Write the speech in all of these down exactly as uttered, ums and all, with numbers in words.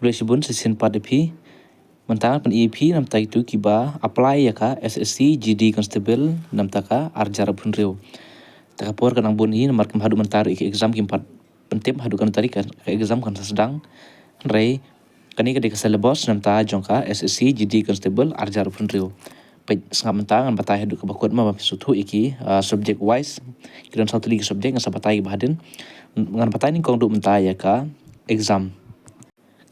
Khublei shibun shisien pat ïa phi. Mynta ngan pyni ïa phi namar ïa kito kiba apply ïa ka S S C G D Constable namar ka ar hajar arphew hynriew. Te ka por ka nang bun hi namar kum haduh mynta ruh ïa ka exam kim pat pyntip haduh katno tarik ka, ka exam kan sa sdang. Hynrei kane ka dei ka syllabus namar jong ka S S C G D Constable ar hajar arphew hynriew. Peit, sngap mynta ngan batai haduh kaba kut mo ba phi sngewthuh ïa ki, ah, subject wise. Ki don saw tylli ki subject, ngan sa batai kiba hadien. Ngan batai nyngkong haduh mynta ïa ka exam.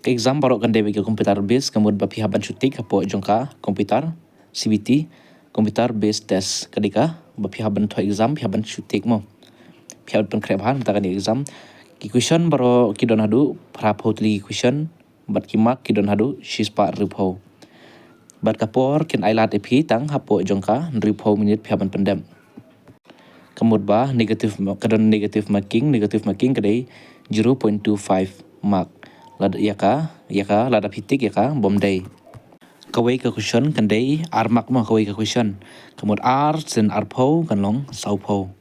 Ka exam baroh kan dei beit ka computer based, ka mut ba phi hap ban shu tick hapoh jong ka computer, C B T, computer based test. Ka dei kaba phi hap ban thoh exam, phi hap ban shu tick mo. Phi hap ban pynkhreh bha namar kane ka exam. Ki question baroh ki don haduh phra phew tylli ki question, bad ki mark ki don haduh shispah hynriewphew. Bad ka por kin ailad ïa phi tang hapoh jong ka hynriewphew minit phi hap ban pyndep. Ka mut ba negative ma-, ka don negative marking, negative marking ka dei zero point two five mark. Lada ïa ka, ïa ka, lada phi tick ïa ka bym dei. Kawei ka question kan dei ar mark mo, kawei ka question. Ka mut ar sien arphew kan long sawphew.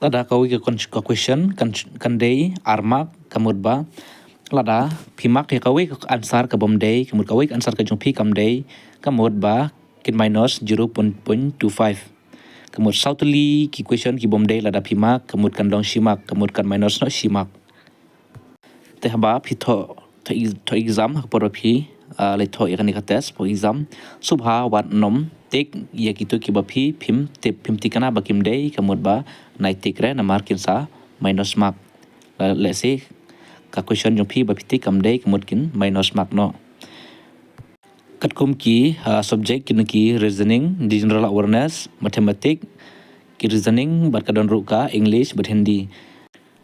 Lada kawei ka con-, ka question kan, kan dei ar mark, ka mut ba lada phi mark ïa kawei ka answer ka bym dei, ka mut kawei ka answer ka jong phi kam dei, ka mut ba kin minus zero point two five. Ka mut saw tylli ki question ki bym dei lada phi mark, ka mut kan long shi mark, ka mut kan minus noh shi mark. Te haba phi thoh, thoh ex-, thoh exam ha ka por ba phi, ah, leit thoh ïa kane ka test, thoh exam, sngewbha wat nym tick ïa kito kiba phi phim tip, phim thikna ba kim dei, ka mut ba nai tick re namar kin sa minus mark. La, lehse ka question jong phi ba phi tick kam dei, ka mut kin minus mark noh. Katkum ki, ah, subject kine ki reasoning, general awareness, mathematics, ki reasoning, bad ka don ruh ka English bad Hindi.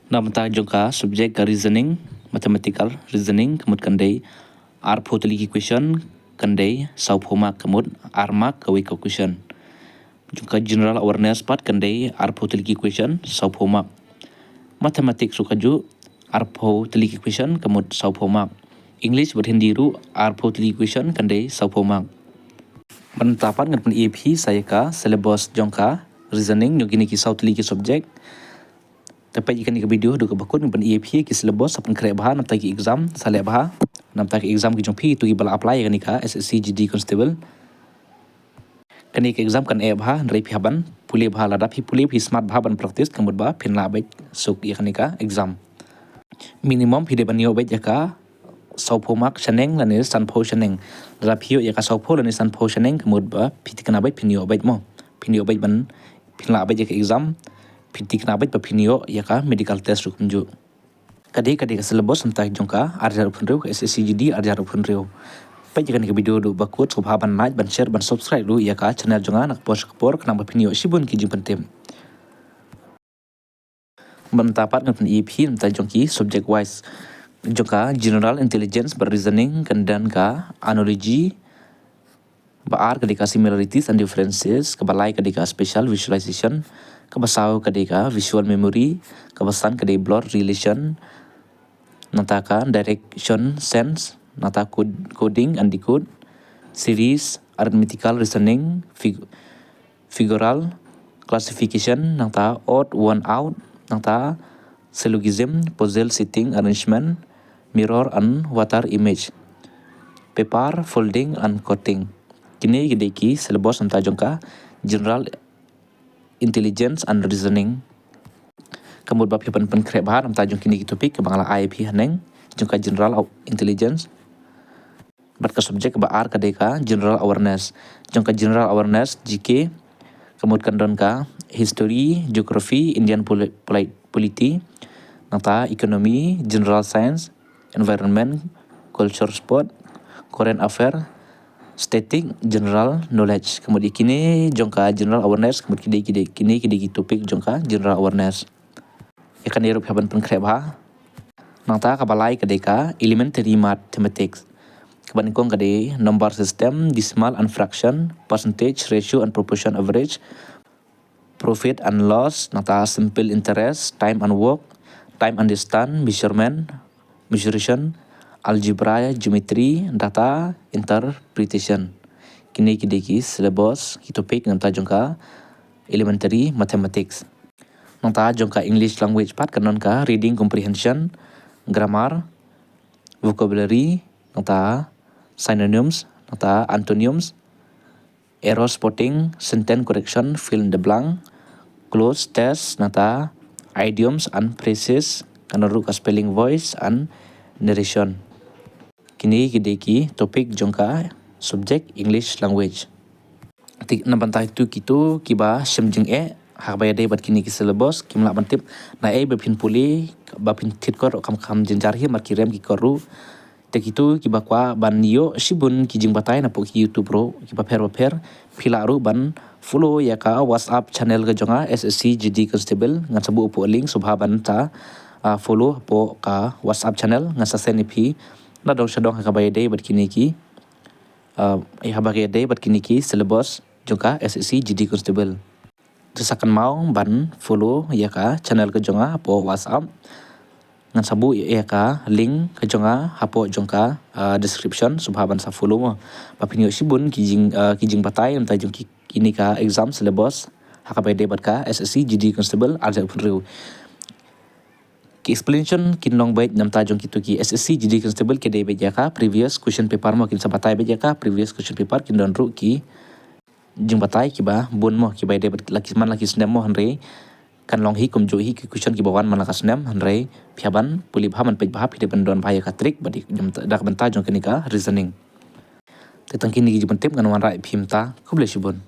Na bynta jong ka subject ka reasoning, mathematical reasoning, ka mut kan dei arphew tylli ki question, kan dei sawphew mark, ka mut ar mark kawei ka question. Jong ka general awareness pat kan dei arphew tylli ki question, sawphew mark. Mathematics ruh kajuh, arphew tylli ki question, ka mut sawphew mark. English bad Hindi ruh arphew tylli ki question, kan dei sawphew mark. Bad mynta pat ngan pyni ïa phi sa ïa ka syllabus jong ka reasoning jong kine ki saw tylli ki subject. Te peit ïa kane ka video haduh kaba kut, ngan pyni ïa phi ki syllabus, sa pynkhreh bha namar ki exam sa leh bha. Namar ki exam ki jong phi, kito kiba la apply ïa kane ka S S C G D Constable. Kane ka exam kan eh bha, hynrei phi hap ban pule bha, lada phi pule phi smat bha ban practice, ka mut ba phin lah beit suk ïa kane ka exam. Minimum phi dei ban ïoh beit ïa ka sawphew mark shaneng lane sanphew shaneng. Lada phi ïoh ïa ka sawphew lane sanphew shaneng, ka mut ba phi thikna beit phin ïoh beit mo. Phin ïoh beit ban, phin lah beit ïa ka exam. Phi thikna beit ba phin ïoh ïa ka medical test ruh kumjuh. Ka dei, ka dei ka syllabus namar jong ka ar hajar arphew hynriew, ka S S C G D ar hajar arphew hynriew. Peit ïa kane ka video haduh ba kut, sngewbha ban like, ban share, ban subscribe ruh ïa ka channel jong nga, na ka por sha ka por, khnang ba phin ïoh shibun ki jingpyntip. Bad mynta pat ngan pyni ïa phi namar jong ki subject wise. Jong ka general intelligence bad reasoning kan don ka analogy, ba ar ka dei ka similarities and differences, kaba lai ka dei ka spatial visualization, kaba saw ka dei ka visual memory, kaba san ka dei blood relation, nangta ka direction sense, nangta cod-, coding and decode, series, arithmetical reasoning, fig-, figural classification, nangta odd one out, nangta syllogism, puzzle seating arrangement, mirror and water image, paper folding and cutting. Kine ki dei ki syllabus namar jong ka general intelligence and reasoning. Ka mut ba phi hap ban pynkhreh bha namar jong kine ki topic kaba nga la ai ïa phi haneng, jong ka general au-, intelligence. Bad ka subject kaba ar ka dei ka general awareness. Jong ka general awareness, G K, ka mut kan don ka history, geography, Indian poli-, poli-, polity, nangta economy, general science, environment, culture, sport, current affair, static, general knowledge. Ka mut ïa kine jong ka general awareness, ka mut ki dei, ki dei, kine ki dei ki topic jong ka general awareness. Ïa kane ruh phi hap ban pynkhreh bha. Nangta kaba lai ka dei ka elementary mathematics. Kaba nyngkong ka dei number system, decimal and fraction, percentage, ratio and proportion, average, profit and loss, nangta simple interest, time and work, time and distance, measurement, measuration, algebra, geometry, data interpretation. Kine ki dei ki syllabus, ki topic nangta jong ka elementary mathematics. Nangta jong ka English language pat kan don ka reading comprehension, grammar, vocabulary, nangta synonyms, nangta antonyms, error spotting, sentence correction, fill in the blank, clause test, nangta idioms and phrases, kane ruh ka spelling voice and narration. Kine ki dei ki topic jong ka subject English language. Te na bynta itu kitu kiba shem jingeh ha kaba ïadei bad kine ki syllabus, kim lah ban tip naei ba phin pule, ba phin thied kot ruh kam kham jynjar hi, mar ki rem ki kot ruh. Te kitu kiba kwah ban ïoh shibun ki jingbatai napoh ki YouTube ruh kiba pher ba pher, phi lah ruh ban follow ïa ka WhatsApp channel ka jong nga, S S C G D Constable. Ngan sa buh hapoh link, sngewbha ban sa, ah, follow hapoh ka WhatsApp channel. Ngan sa send ïa phi nadong shadong ha kaba ïadei bad kine ki, ah, ha kaba ïadei bad kine ki syllabus jong ka S S C G D Constable. Te sa kynmaw ban follow ïa ka channel ka jong nga hapoh WhatsApp. Ngan sa buh ïa ka link ka jong nga hapoh jong ka, ah, description, sngewbha ban sa follow mo. Ba phin ïoh shibun ki jing, ah, ki jingbatai na bynta jong ki, kine ka exam syllabus ha kaba ïadei bad ka S S C G D Constable ar hajar arphew hynriew. Ki explanation kin long beit na bynta jong kitu ki S S C G D Constable ki dei beit ïa ka previous question paper mo, kin sa batai beit ïa ka previous question paper, kin don ruh ki jingbatai kiba bun mo, kiba ïadei bad la ki, man la ki snem mo, hynrei kan long hi kumjuh hi ki question kiba wan man la ka snem, hynrei phi hap ban pule bha, ban peit bha, phi dei ban don bha ïa ka trick ba dei da ka bynta jong kane ka reasoning. Te tang kine ki jingpyntip ngan wanrah ïa phi mynta. Khublei shibun.